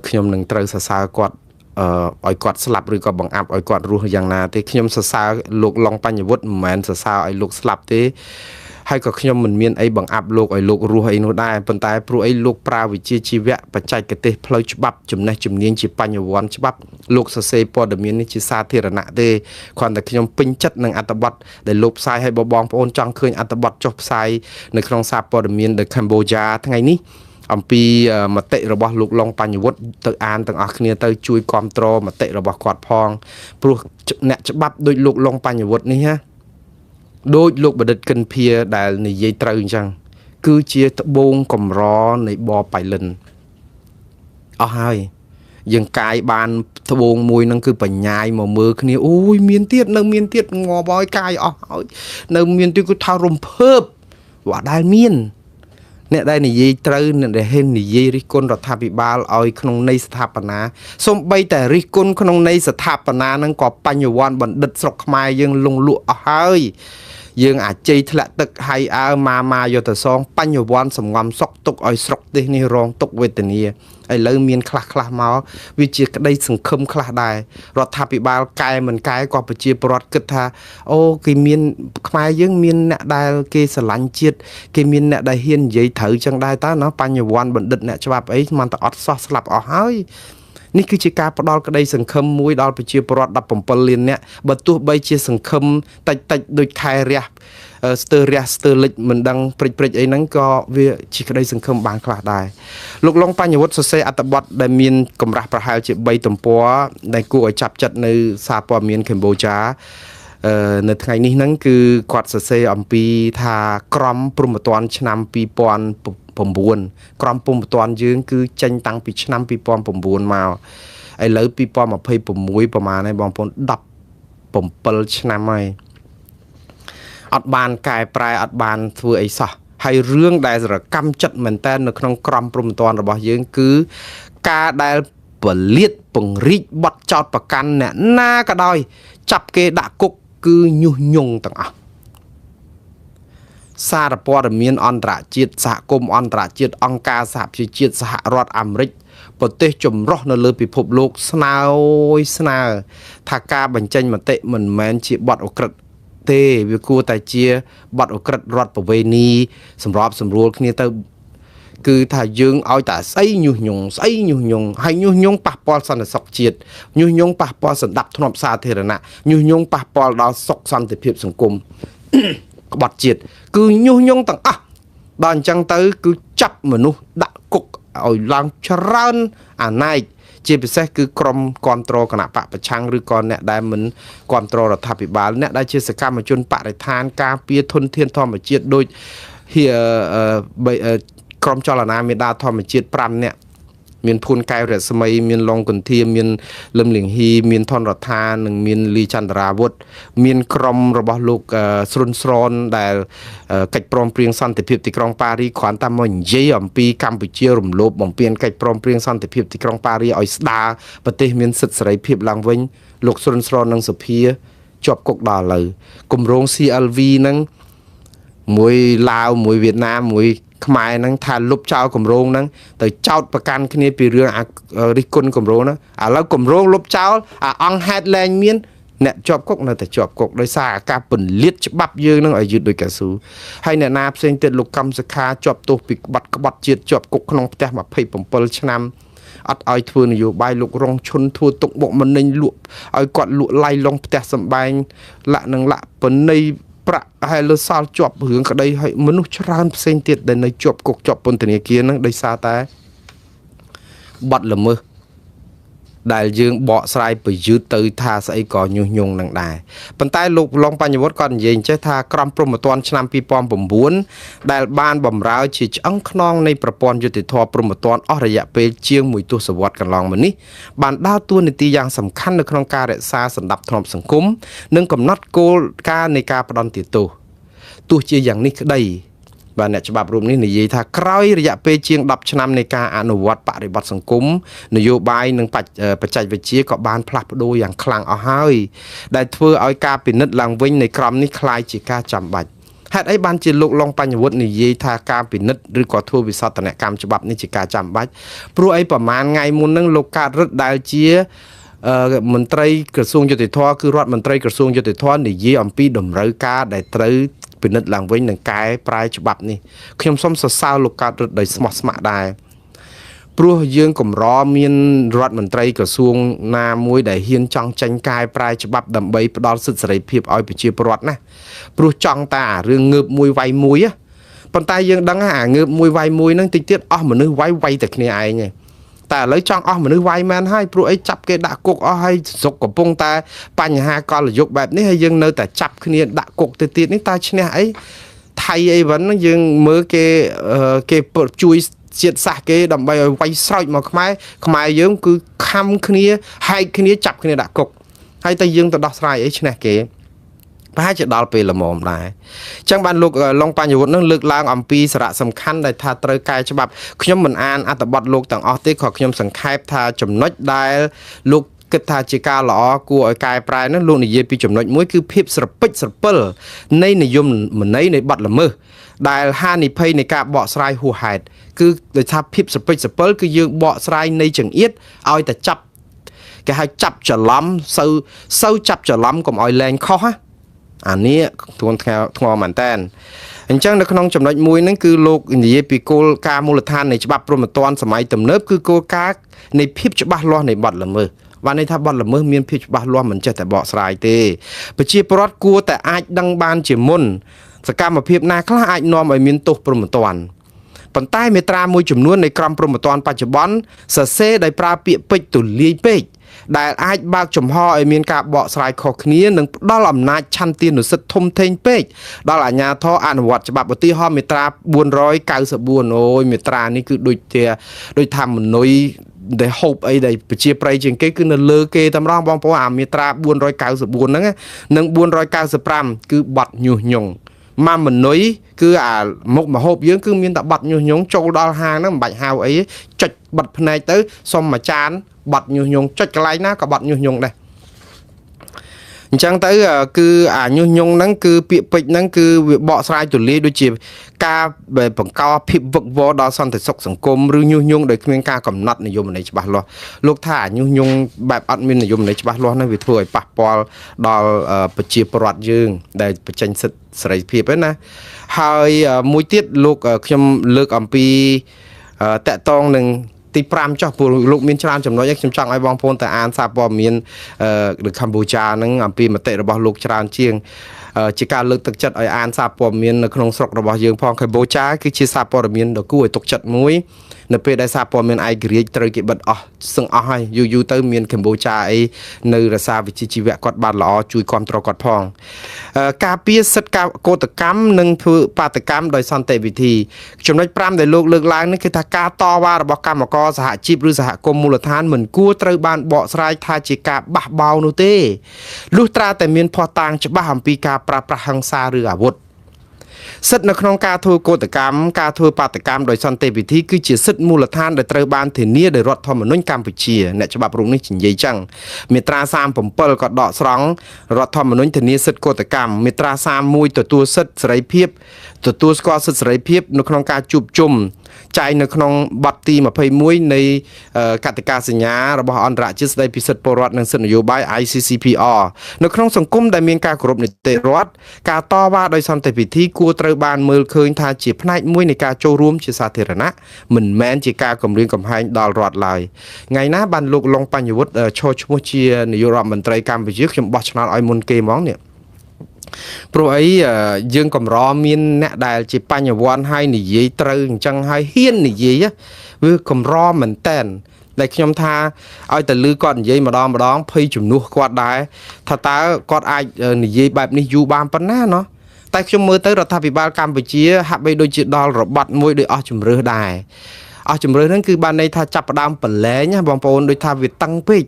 ខ្ញុំនឹងត្រូវសរសើរគាត់ឲ្យគាត់ស្លាប់ឬក៏បង្អាប់ឲ្យគាត់រស់យ៉ាងណាទេខ្ញុំសរសើរលោកឡុងបញ្ញវុធមិនមែនសរសើរឲ្យលោកស្លាប់ទេហើយក៏ខ្ញុំមិនមានអីបង្អាប់លោកឲ្យលោករស់អីនោះដែរប៉ុន្តែព្រោះអីលោកប្រើវិជ្ជាជីវៈបច្ចេកទេសផ្លូវច្បាប់ចំណេះជំនាញជាបញ្ញវន្តច្បាប់លោកសរសេរព័ត៌មាននេះជាសាធារណៈទេគ្រាន់តែខ្ញុំពេញចិត្តនឹងអត្ថបទដែលលោកផ្សាយឲ្យបងប្អូនចង់ឃើញអត្ថបទចុះផ្សាយនៅក្នុងសារព័ត៌មាន The Cambodia ថ្ងៃនេះអំពីមតិរបស់លោកឡុងបញ្ញវុធទៅអានទាំងអស់គ្នាទៅជួយគ្រប់គ្រងមតិរបស់គាត់ផងព្រោះអ្នកច្បាប់ដូចលោកឡុងបញ្ញវុធនេះណាដូចលោកបណ្ឌិតកិនភាដែលនិយាយត្រូវអញ្ចឹងគឺជាត្បូងកម្រនៃបបៃលិនអស់ហើយយើងកាយបានត្បូងមួយហ្នឹងគឺបញ្ញាយមកមើលគ្នាអូយមានទៀតនៅមានទៀតងាប់ហើយកាយអស់ហើយនៅមានទៀតគឺថារំភើបว่าដែលមានអ្នកដែលនិយាយត្រូវអ្នកដែលហ៊ាននិយាយរិះគន់រដ្ឋាភិបាលឲ្យក្នុងន័យស្ថាបនាសូម្បីតែរិះគន់ក្នុងន័យស្ថាបនាហ្នឹងក៏បញ្ញវន្តបណ្ឌិតស្រុកខ្មែរយើងលងលក់អស់ហើយយើងអាជ័យធ្លាក់ទឹកហៃអើម៉ាម៉ាយកទៅសងបញ្ញវន្តសំងំសុកទុកឲ្យស្រុកទេសនេះរងទុកវេទនាឥឡូវមានខ្លះខ្លះមកវាជាក្តីសង្ឃឹមខ្លះដែររដ្ឋាភិបាលកែមិនកែក៏ប្រជាពលរដ្ឋគិតថាអូគេមានខ្មែរយើងមានអ្នកដែលគេស្រឡាញ់ជាតិគេមានអ្នកដែលហ៊ាននិយាយត្រូវចឹងដែរតើណាបញ្ញវន្តបណ្ឌិតអ្នកច្បាប់អីមិនតែអត់សោះស្លាប់អស់ហើយនេះគឺជាការផ្ដល់ក្តីសង្ឃឹមមួយដល់ប្រជាពលរដ្ឋ17លាននាក់បើទោះបីជាសង្ឃឹមតិចតិចដូចខែរះស្ទើររះស្ទើរលិចមិនដឹងព្រិចព្រិចអីហ្នឹងក៏វាជាក្តីសង្ឃឹមបានខ្លះដែរលោកឡុងបញ្ញវុធសរសេរអត្ថបទដែលមានកម្រាស់ប្រហែលជា3ទំព័រដែលគួរឲ្យចាប់ចិត្តនៅសារព័ត៌មានកម្ពុជានៅថ្ងៃនេះហ្នឹងគឺគាត់សរសេរអំពីថាក្រមព្រហ្មទណ្ឌឆ្នាំ2009ក្រមព្រហ្មទណ្ឌយើងគឺចេញតាំងពីឆ្នាំ2009មកឥឡូវ2026ប្រហែលហើយបងប្អូន17ឆ្នាំហើយអត់បានកែប្រែអត់បានធ្វើអីសោះហើយរឿងដែលសកម្មចិត្តមែនតើនៅក្នុងក្រមព្រហ្មទណ្ឌរបស់យើងគឺការដែលពលាតពង្រីកបត់ចោតប្រកាន់អ្នកណាក៏ដោយចាប់គេដាក់គុកគឺញុះញង់ទាំងអស់សារព័ត៌មានអន្តរជាតិសហគមន៍អន្តរជាតិអង្គការសហប្រជាជាតិសហរដ្ឋអាមេរិកប្រទេសចម្រុះនៅលើពិភពលោកស្នើស្នើថាការបញ្ចេញមតិមិនមែនជាបទឧក្រិដ្ឋទេវាគួរតែជាបទឧក្រិដ្ឋរដ្ឋប្រវេណីសម្របសម្រួលគ្នាទៅគឺថាយើងឲ្យតែស្អីញុះញង់ស្អីញុះញង់ហើយញុះញង់ប៉ះពាល់សន្តិសុខជាតិញុះញង់ប៉ះពាល់សន្តិភាពសាធារណៈញុះញង់ប៉ះពាល់ដល់សុខសន្តិភាពសង្គមក្បត់ជាតិគឺញុះញង់ទាំងអស់ដល់អញ្ចឹងទៅគឺចាប់មនុស្សដាក់គុកឲ្យឡើងច្រើនអាណែកជាពិសេសគឺក្រុមគ្រប់គ្រងគណៈបកប្រឆាំងឬក៏អ្នកដែលមិនគ្រប់គ្រងរដ្ឋាភិបាលអ្នកដែលជាសកម្មជនបរិស្ថានការពារធនធានធម្មជាតិដូចក្រុមចលនាមេដាធម្មជាតិ5នាក់មានភួនកែវរស្មីមានឡុងគន្ធាមានលឹមលៀងហ៊ីមានថនរដ្ឋានិងមានលីចន្ទរាវុធមានក្រុមរបស់លោកស្រុនស្រនដែលកិច្ចព្រមព្រៀងសន្តិភាពទីក្រុងប៉ារីគ្រាន់តែមកនិយាយអំពីកម្ពុជារំលោភបំពានកិច្ចព្រមព្រៀងសន្តិភាពទីក្រុងប៉ារីឲ្យស្ដារប្រទេសមានសិទ្ធិសេរីភាពឡើងវិញលោកស្រុនស្រននិងសុភាជាប់គុកដល់ឥឡូវគម្រោង CLV ហ្នឹងមួយឡាវមួយវៀតណាមមួយខ្មែរហ្នឹងថាលុបចោលគម្រោងហ្នឹងទៅចោតប្រកាន់គ្នាពីរឿងរិះគន់គម្រោងហ្នឹងឥឡូវគម្រោងលុបចោលអាអង្គហេតុលែងមានអ្នកជាប់គុកនៅតែជាប់គុកដោយសារអាការពន្លាតច្បាប់យើងហ្នឹងឲ្យយឺតដូចកៅស៊ូហើយអ្នកណាផ្សេងទៀតលោកកំសខាជាប់ទោសពីក្បត់ជាតិជាប់គុកក្នុងផ្ទះ27ឆ្នាំអត់ឲ្យធ្វើនយោបាយលោករងឈុនធ្វើទុកបុកម្នេញលក់ឲ្យគាត់លក់ឡៃឡុងផ្ទះសំបែងលាក់នឹងលាក់បណៃប្រាក់ហើយលើសល់ជាប់រឿងក្តីហើយមនុស្សច្រើនផ្សេងទៀតដែលនៅជាប់គុកជាប់ពន្ធនាគារហ្នឹងដោយសារតែបទល្មើស ដែលយើងបកស្រាយពយឺតទៅថាស្អីក៏ញុះញង់នឹងដែរប៉ុន្តែលោកឡុងបញ្ញវុឌ្ឍគាត់និយាយអញ្ចេះថាក្រមព្រហ្មទណ្ឌឆ្នាំ2009ដែលបានបំរើជាឆ្អឹងខ្នងនៃប្រព័ន្ធយុត្តិធម៌ព្រហ្មទណ្ឌអស់រយៈពេលជាងមួយទសវត្សរ៍កន្លងមកនេះបានដើរតួនាទីយ៉ាងសំខាន់នៅក្នុងការរក្សាសណ្ដាប់ធ្នាប់សង្គមនិងកំណត់គោលការណ៍នៃការផ្ដន្ទាទោសទោះជាយ៉ាងនេះក្តីបាទអ្នកច្បាប់រូបនេះនិយាយថាក្រោយរយៈពេលជាង10ឆ្នាំនៃការអនុវត្តបរិបទសង្គមនយោបាយនិងបច្ចេកវិទ្យាក៏បានផ្លាស់ប្ដូរយ៉ាងខ្លាំងអស់ហើយដែលធ្វើឲ្យការពិនិត្យឡើងវិញនៃក្រមនេះក្លាយជាការចាំបាច់ហេតុអីបានជាលោកឡុងបញ្ញវុឌ្ឍនិយាយថាការពិនិត្យឬក៏ធ្វើវិសោធនកម្មច្បាប់នេះជាការចាំបាច់ព្រោះអីប្រហែលថ្ងៃមុនហ្នឹងលោកកើតរិទ្ធដែលជាមន្ត្រីក្រសួងយុត្តិធម៌គឺរដ្ឋមន្ត្រីក្រសួងយុត្តិធម៌និយាយអំពីតម្រូវការដែលត្រូវពិនិត្យឡើងវិញនិងកែប្រែច្បាប់នេះខ្ញុំសូមសរសើរលោកកើតរិទ្ធដោយស្មោះស្ម័គ្រដែរព្រោះយើងកម្រមានរដ្ឋមន្ត្រីក្រសួងណាមួយដែលហ៊ានចង់ចេញកែប្រែច្បាប់ដើម្បីផ្ដល់សិទ្ធិសេរីភាពឲ្យប្រជាពលរដ្ឋណាព្រោះចង់តែអារឿងងើបមួយវាយមួយប៉ុន្តែយើងដឹងអាងើបមួយវាយមួយហ្នឹងតិចទៀតអស់មនុស្សវាយវាយតែគ្នាឯងឯងតែឥឡូវចង់អស់មនុស្សវាយមែនហើយព្រោះអីចាប់គេដាក់គុកអស់ហើយស្រុកកំពុងតែបញ្ហាកលយុគបែបនេះហើយយើងនៅតែចាប់គ្នាដាក់គុកទៅទៀតនេះតើឈ្នះអីថៃអីវិញយើងមើលគេគេជួយជាតិសាសន៍គេដើម្បីឲ្យវាយស្រោចមកខ្មែរខ្មែរយើងគឺខំគ្នាហែកគ្នាចាប់គ្នាដាក់គុកហើយតែយើងទៅដោះស្រាយអីឈ្នះគេប្រហែលជាដល់ពេលល្មមដែរអញ្ចឹងបានលោកឡុងបញ្ញវុឌ្ឍនឹងលើកឡើងអំពីសារៈសំខាន់ដែលថាត្រូវកែច្បាប់ខ្ញុំមិនអានអត្ថបទលោកទាំងអស់ទេក៏ខ្ញុំសង្ខេបថាចំណុចដែលលោកគិតថាជាការល្អគួរឲ្យកែប្រែនោះលោកនិយាយពីចំណុចមួយគឺភាពស្រពេចស្រពិលនៃនិយមន័យនៃបទល្មើសដែលហានិភ័យនៃការបកស្រាយហួសហេតុគឺដោយថាភាពស្រពេចស្រពិលគឺយើងបកស្រាយនៃចង្អៀតឲ្យតែចាប់គេហៅចាប់ច្រឡំសូវចាប់ច្រឡំកុំឲ្យលែងខុសណាអានេះធ្ងន់ធ្ងរមែនតើអញ្ចឹងនៅក្នុងចំណុចមួយហ្នឹងគឺលោកនិយាយពីគោលការណ៍មូលដ្ឋាននៃច្បាប់ព្រហ្មទណ្ឌសម័យទំនើបគឺគោលការណ៍នៃភាពច្បាស់លាស់នៃបទល្មើសបានន័យថាបទល្មើសមានភាពច្បាស់លាស់មិនចេះតែបកស្រាយទេប្រជាពលរដ្ឋគួរតែអាចដឹងបានជាមុនសកម្មភាពណាខ្លះអាចនាំឲ្យមានទោសព្រហ្មទណ្ឌប៉ុន្តែមាត្រាមួយចំនួននៃក្រមព្រហ្មទណ្ឌបច្ចុប្បន្នសរសេរដោយប្រើពាក្យពេចន៍ទូលាយពេកដែលអាចបើកចំហឲ្យមានការបកស្រាយខុសគ្នានិងផ្ដល់អំណាចឆន្ទានុសិទ្ធិធំធេងពេកដល់អាជ្ញាធរអនុវត្តច្បាប់ឧទាហរណ៍មាត្រា494អូយមាត្រានេះគឺដូចថាមនុយដែលហូបអីដែលប្រជាប្រិយជាងគេគឺនៅលើគេតែម្ដងបងប្អូនអាមាត្រា494ហ្នឹងនិង495គឺបទញុះញង់មកមនុយគឺអាមុខមហូបយើងគឺមានតែបទញុះញង់ចូលដល់ហាងហ្នឹងមិនបាច់ហៅអីចុចបិទភ្នែកទៅសុំមួយចានបទញុះញង់ចុចកន្លែងណាក៏បទញុះញង់ដែរអញ្ចឹងទៅគឺអាញុះញង់ហ្នឹងគឺពាក្យពេចន៍ហ្នឹងគឺវាបកស្រាយទូលាយដូចជាការបង្កភាពវឹកវរដល់សន្តិសុខសង្គមឬញុះញង់ដោយគ្មានការកំណត់និយមន័យច្បាស់លាស់លោកថាអាញុះញង់បែបអត់មាននិយមន័យច្បាស់លាស់ហ្នឹងវាធ្វើឲ្យប៉ះពាល់ដល់ប្រជាពលរដ្ឋយើងដែលបញ្ចេញសិទ្ធិសេរីភាពហ្នឹងណាហើយមួយទៀតលោកខ្ញុំលើកអំពីតកតងនឹងទី5ចុះព្រោះលោកមានច្រើនចំណុចខ្ញុំចង់ឲ្យបងប្អូនទៅអានសារព័ត៌មាននៅកម្ពុជាហ្នឹងអំពីមតិរបស់លោកច្រើនជាងជាការលើកទឹកចិត្តឲ្យអានសារព័ត៌មាននៅក្នុងស្រុករបស់យើងផងកម្ពុជាគឺជាសារព័ត៌មានដ៏គួរឲ្យទុកចិត្តមួយនៅពេលដែលសារព័ត៌មានឯករាជ្យត្រូវគេបិទអស់សឹងអស់ហើយយូរយូរទៅមានកម្ពុជាអីនៅរក្សាវិជ្ជាជីវៈគាត់បានល្អជួយគ្រប់គ្រងគាត់ផងការពារសិទ្ធិកោតកម្មនិងធ្វើបាតកម្មដោយសន្តិវិធីចំណុច5ដែលលោកលើកឡើងនេះគឺថាការតវ៉ារបស់កម្មករសហជីពឬសហគមន៍មូលដ្ឋានមិនគួរត្រូវបានបកស្រាយថាជាការបះបោរនោះទេលុះត្រាតែមានភស្តុតាងច្បាស់អំពីការប្រើប្រាស់ហិង្សាឬអាវុធសិទ្ធិនៅក្នុងការធ្វើកោតកម្មការធ្វើបាតកម្មដោយសន្តិវិធីគឺជាសិទ្ធិមូលដ្ឋានដែលត្រូវបានធានាដោយរដ្ឋធម្មនុញ្ញកម្ពុជាអ្នកច្បាប់រូបនេះនិយាយចឹងមាត្រា37ក៏ដកស្រង់រដ្ឋធម្មនុញ្ញធានាសិទ្ធិកោតកម្មមាត្រា31ទទួលសិទ្ធិសេរីភាពទទួលស្គាល់សិទ្ធិសេរីភាពនៅក្នុងការជួបជុំចែងនៅក្នុងបទទី21នៃកតិកាសញ្ញារបស់អន្តរជាតិស្ដីពីសិទ្ធិពលរដ្ឋនិងសិទ្ធិនយោបាយ ICCPR នៅក្នុងសង្គមដែលមានការគោរពនីតិរដ្ឋការតវ៉ាដោយសន្តិវិធីគួរត្រូវបានមើលឃើញថាជាផ្នែកមួយនៃការចូលរួមជាសាធារណៈមិនមែនជាការគំរាមកំហែងដល់រដ្ឋឡើយថ្ងៃណាបានលោកឡុងបញ្ញវុឌ្ឍឈរឈ្មោះជានាយករដ្ឋមន្ត្រីកម្ពុជាខ្ញុំបោះឆ្នោតឲ្យមុនគេហ្មងនេះព្រោះអីយើងកម្រមានអ្នកដែលជាបញ្ញវន្តហើយនិយាយត្រូវអញ្ចឹងហើយហ៊ាននិយាយវាកម្រមែនតែន ដែលខ្ញុំថាឲ្យតែលឺគាត់និយាយម្ដងម្ដងភ័យជំនួសគាត់ដែរថាតើគាត់អាចនិយាយបែបនេះយូរបានប៉ុណ្ណាណោះតែខ្ញុំមើលទៅរដ្ឋាភិបាលកម្ពុជាហាក់បីដូចជាដល់របត់មួយដោយអស់ជំរឿសដែរអស់ជំរឿសហ្នឹងគឺបានន័យថាចាប់ផ្ដើមប្រឡែងណាបងប្អូនដូចថាវាតឹងពេក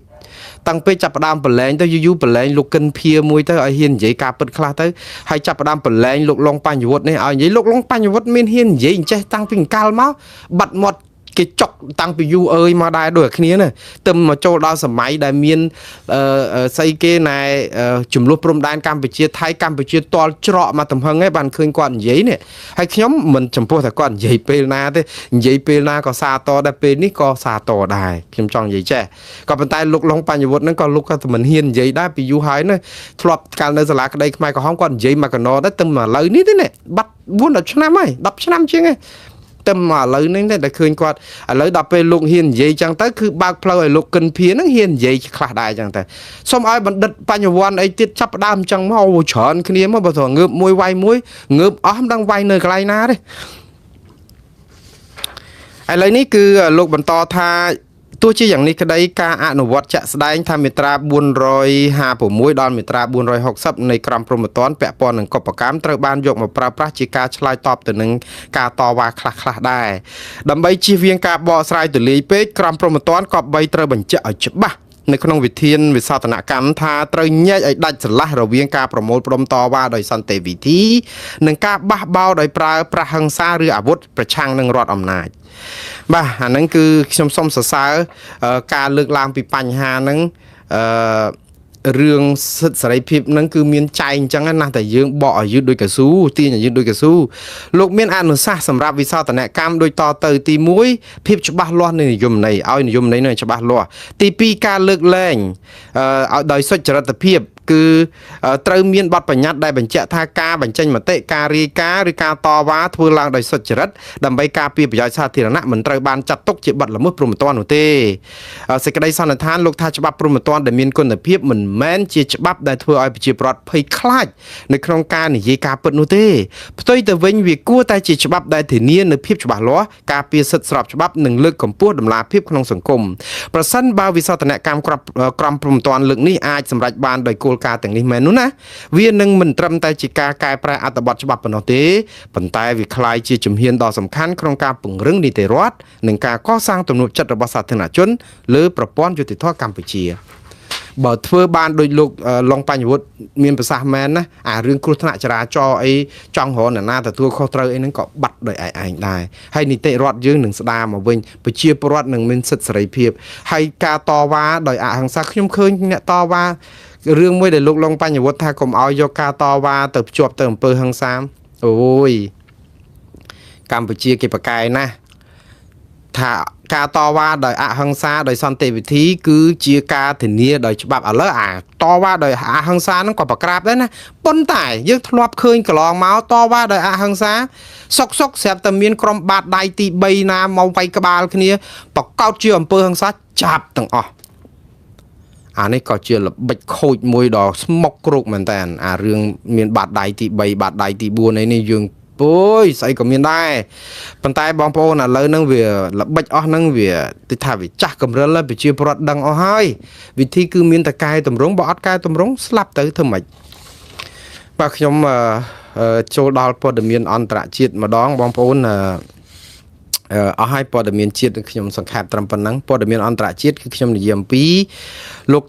តាំងពេលចាប់ផ្ដើមប្រឡែងទៅយូរយូរប្រឡែងលោកកិនភាមួយទៅឲ្យហ៊ាននិយាយការពិតខ្លះទៅហើយចាប់ផ្ដើមប្រឡែងលោកឡុងបញ្ញវុឌ្ឍនេះឲ្យនិយាយលោកឡុងបញ្ញវុឌ្ឍមានហ៊ាននិយាយអញ្ចេះតាំងពីកាលមកបាត់មាត់គេចុកតាំងពីយូរអើយមកដែរដូចគ្នាណាទឹមមកចូលដល់សម័យដែលមានស្អីគេណែចំនួនព្រំដែនកម្ពុជាថៃកម្ពុជាតល់ច្រកមកទំហឹងឯងបានឃើញគាត់និយាយនេះហើយខ្ញុំមិនចំពោះតែគាត់និយាយពេលណាទេនិយាយពេលណាក៏សាតដែរពេលនេះក៏សាតដែរខ្ញុំចង់និយាយចេះក៏ប៉ុន្តែលោកឡុងបញ្ញវុឌ្ឍហ្នឹងក៏លោកក៏មិនហ៊ាននិយាយដែរពីយូរហើយណាធ្លាប់កាលនៅសាលាក្តីខ្មែរក្រហមគាត់និយាយមកកណោដែរទឹមឥឡូវនេះទេនេះបាត់4 10ឆ្នាំហើយ10ឆ្នាំជាងហើយតែមកឥឡូវនេះតែឃើញគាត់ឥឡូវដល់ពេលលោកហ៊ាននិយាយចឹងទៅគឺបើកផ្លូវឲ្យលោកកិនភាហ្នឹងហ៊ាននិយាយខ្លះដែរចឹងទៅសូមឲ្យបណ្ឌិតបញ្ញវន្តអីទៀតចាប់ផ្ដើមចឹងមកអូច្រើនគ្នាមកបើត្រូវងើបមួយវាយមួយងើបអស់មិនដឹងវាយនៅកន្លែងណាទេឥឡូវនេះគឺលោកបន្តថាទោះជាយ៉ាងនេះក្តីការអនុវត្តជាក់ស្ដែងថាមាត្រា456ដល់មាត្រា460នៃក្រមព្រហ្មទណ្ឌពាក់ព័ន្ធនឹងកុបកម្មត្រូវបានយកមកប្រើប្រាស់ជាការឆ្លើយតបទៅនឹងការតវ៉ាខ្លះៗដែរដើម្បីជៀសវាងការបកស្រាយទូលាយពេកក្រមព្រហ្មទណ្ឌក៏បីត្រូវបញ្ជាក់ឲ្យច្បាស់នៅក្នុងវិធានវិសោធនកម្មថាត្រូវញែកឲ្យដាច់ស្រឡះរវាងការប្រមូលផ្ដុំតវ៉ាដោយសន្តិវិធីនិងការបះបោរដោយប្រើប្រាស់ហិង្សាឬអាវុធប្រឆាំងនឹងរដ្ឋអំណាចបាទអាហ្នឹងគឺខ្ញុំសូមសរសើរការលើកឡើងពីបញ្ហាហ្នឹងអឺរឿងសិទ្ធិសេរីភាពហ្នឹងគឺមានចែងអញ្ចឹងណាតែយើងបកឲ្យយឺតដូចកស៊ូទាញឲ្យយឺតដូចកស៊ូលោកមានអនុសាសន៍សម្រាប់វិសោធនកម្មដូចតទៅទី1ភាពច្បាស់លាស់នៃនិយមន័យឲ្យនិយមន័យនឹងច្បាស់លាស់ទី2ការលើកលែងឲ្យដោយសុចរិតភាពគឺត្រូវមានបទបញ្ញត្តិដែលបញ្ជាក់ថាការបញ្ចេញមតិការរាយការណ៍ឬការតវ៉ាធ្វើឡើងដោយសុចរិតដើម្បីការពារប្រយោជន៍សាធារណៈមិនត្រូវបានចាត់ទុកជាបទល្មើសព្រហ្មទណ្ឌនោះទេសេចក្តីសន្និដ្ឋានលោកថាច្បាប់ព្រហ្មទណ្ឌដែលមានគុណភាពមិនមែនជាច្បាប់ដែលធ្វើឲ្យប្រជាពលរដ្ឋភ័យខ្លាចនៅក្នុងការនិយាយការពិតនោះទេផ្ទុយទៅវិញវាគួរតែជាច្បាប់ដែលធានានូវភាពច្បាស់លាស់ការពារសិទ្ធិស្របច្បាប់និងលើកកម្ពស់តម្លាភាពក្នុងសង្គមប្រសិនបើវិសោធនកម្មក្រមព្រហ្មទណ្ឌលើកនេះអាចសម្រេចបានដោយគោលការណ៍ទាំងនេះមែននោះណាវានឹងមិនត្រឹមតែជាការកែប្រែអត្ថបទច្បាប់ប៉ុណ្ណោះទេប៉ុន្តែវាក្លាយជាជំហានដ៏សំខាន់ក្នុងការពង្រឹងនីតិរដ្ឋនិងការកសាងទំនុកចិត្តរបស់សាធារណជនលើប្រព័ន្ធយុត្តិធម៌កម្ពុជាបើធ្វើបានដោយលោកឡុងបញ្ញវុឌ្ឍមានប្រសាសន៍មែនណាអារឿងគ្រោះថ្នាក់ចរាចរណ៍អីចង់រកអ្នកណាទទួលខុសត្រូវអីហ្នឹងក៏បាត់ដោយឯងដែរហើយនីតិរដ្ឋយើងនឹងស្ដារមកវិញប្រជាពលរដ្ឋនឹងមានសិទ្ធិសេរីភាពហើយការតវ៉ាដោយអហិង្សាខ្ញុំឃើញអ្នកតវ៉ារឿងមួយដែលលោកឡុងបញ្ញវុឌ្ឍថាកុំឲ្យយកការតវ៉ាទៅភ្ជាប់ទៅអំពើហិង្សាអូយកម្ពុជាគេប្រកែណាស់ថាការតវ៉ាដោយអហិង្សាដោយសន្តិវិធីគឺជាការធានាដោយច្បាប់ឥឡូវអាតវ៉ាដោយអហិង្សាហ្នឹងក៏ប្រក្រាបដែរណាប៉ុន្តែយើងធ្លាប់ឃើញកន្លងមកតវ៉ាដោយអហិង្សាសុកសុកស្រាប់តែមានក្រុមបាតដៃទី3ណាមកវាយក្បាលគ្នាបកោតជាអំពើហិង្សាចាប់ទាំងអស់អានេះក៏ជាល្បិចខូចមួយដ៏ស្មុកគ្រោកមែនតើអារឿងមានបាតដៃទី3បាតដៃទី4អីនេះយើងអូយស្អីក៏មានដែរប៉ុន្តែបងប្អូនឥឡូវហ្នឹងវាល្បិចអស់ហ្នឹងវាទិថាវាចាស់កម្រិលហើយប្រជាពលរដ្ឋដឹងអស់ហើយវិធីគឺមានតែកែតម្រង់បើអត់កែតម្រង់ស្លាប់ទៅធ្វើម៉េចបាទខ្ញុំចូលដល់ព័ត៌មានអន្តរជាតិម្ដងបងប្អូនអស់ហើយព័ត៌មានជាតិខ្ញុំសង្ខេបត្រឹមប៉ុណ្ណឹងព័ត៌មានអន្តរជាតិគឺខ្ញុំនិយាយអំពីលោក